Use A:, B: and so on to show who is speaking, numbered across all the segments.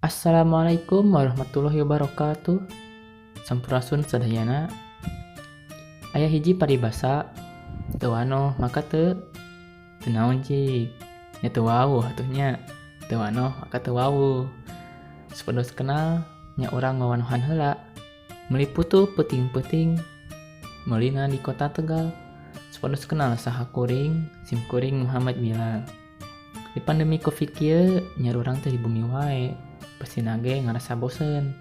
A: Assalamualaikum warahmatullahi wabarakatuh. Sampurasun sadayana. Aya hiji paribasa teu wanoh maka teu teu naon cik. Nya teu wawuh atuh nya. Teu wanoh maka teu wawuh. Supados kenal nya urang wawanohan heula. Meuli putu peuting-peuting meulina di kota Tegal. Supados kenal saha kuring, sim kuring Muhammad Bilal. Di pandemi Covid kieu nya urang teh di bumi wae. Pastina ge ngarasa bosen.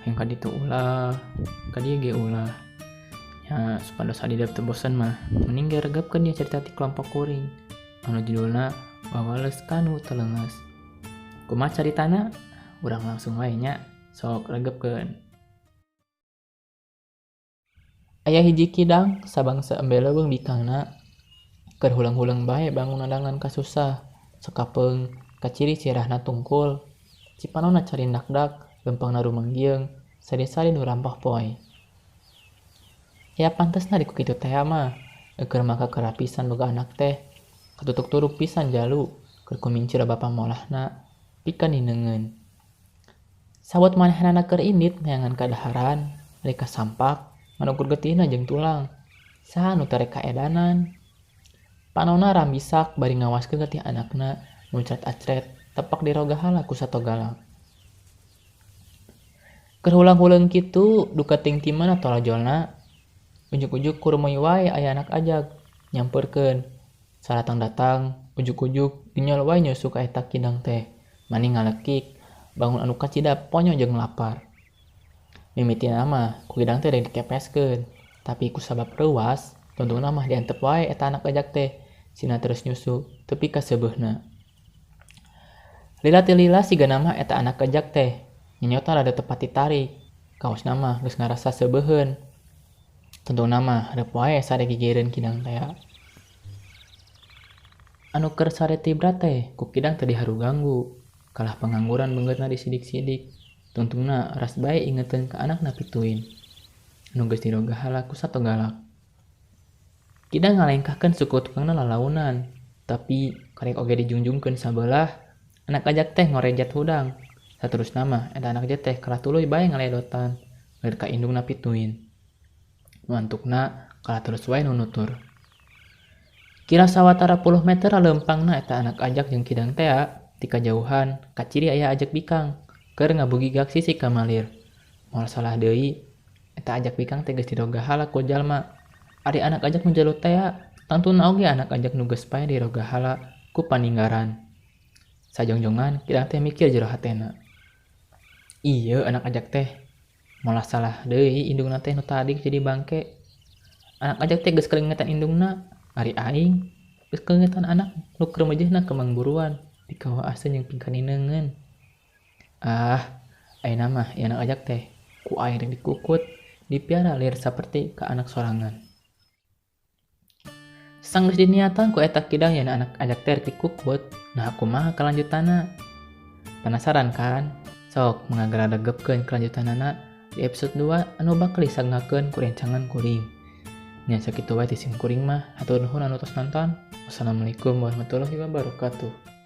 A: Hayang ka ditu ulah, ka dieu ge ulah. Nya supados adidep teu bosen mah mending ge regepkeun ieu carita ti kelompok kuring anu judulna Wawales Kanu Teu Leungeus. Kumaha caritana? Urang langsung wae nya, sok regepkeun. Aya hiji kidang sabangsa embe leuweung bikangna keur huleng-huleng bae bangun adangan kasusah sakapeung kaciri sirahna tungkul. Cipanona carindak-dak, lempangna rumenggiung, sari-sari nu rampah poe. Aya pantesna di ku kitu tea mah, eukeun maka kerapisan boga anak teh, katutuk turuk pisan jalu, keur kumincir bapa molahna, pikeun dineungeun. Sawat manehanana keur indit neangan kadaharan, ari kasampak, ngan ukur getihna jeung tulang. Saha nu teu rek kaedanan? Panona rambisak bari ngawaskeun getih anakna nu acret-acret tepak dirogahala ku sato galak. Keur hulang-huleung kitu duka ting ti mana tolojolna, ujug-ujug kurumoy wae aya anak ajag nyampeurkeun. Saratang-datang ujug-ujug ginyol wae nyusu ka eta kidang teh, mani ngalekik bangun anu kacida ponyo jeung lapar. Mimitina mah ku kidang teh rek dikepeskeun, tapi ku sabab reuas tuntungna mah diantep wae eta anak ajag teh, sina terus nyusu tepi ka seubeuhna. Lila ti lila sigana mah eta anak ajag teh nyonyota rada tepat ditarik, kaosna mah geus ngarasa seubeuheun. Tuntungna mah hareup wae sare gigireun kidang tea. Anu keur sare tibra teh ku kidang teh diharuganggu, kalah pangangguran beungeutna disidik-sidik. Tuntungna ras bae ingeteun ka anakna pituin anu geus dirogahala ku sato galak. Kidang ngalengkahkeun suku tukangna lalaunan, tapi karek oge dijungjungkeun sabelah. Anak ajak teh ngorejat hudang. Saterusna mah eta anak ajak teh kalah tuluy bae ngaledotan lir ka indungna pituin. Nu antukna kalah terus wae nu nutur. Kira sawatara puluh meter leumpangna eta anak ajak jeung kidang tea ti kajauhan kaciri aya ajak bikang keur ngabugigak sisi kamalir. Moal salah deui eta ajak bikang teh geus dirogahala ku jalma. Ari anak ajak nu jalu tea tangtuna oge anak ajak nu geus pae dirogahala ku paninggaran. Sajongjongan kidang teh mikir jero hatena. Ieu anak ajak teh moal salah deui indungna teh nu tadi jadi bangke. Anak ajak teh geus kalingetan indungna, ari aing geus kalingetan anak nu keur mejehna kembang buruan dikawaaseun jeung pingkanineungeun. Ah, ayeuna mah ieu anak ajak teh ku aing rek dikukut, dipiara lir saperti ka anak sorangan. Sanggeus diniatan ku eta kidang yen anak ajak teh rek dikukut, nah kumaha kalanjutanna? Penasaran kan? Sok mangagara regepkeun kalanjutanana di episode 2 anu bakal disanggakeun ku rencangan kuring. Nya sakitu wae ti sim kuring mah, hatur nuhun anu tos nonton. Wassalamualaikum warahmatullahi wabarakatuh.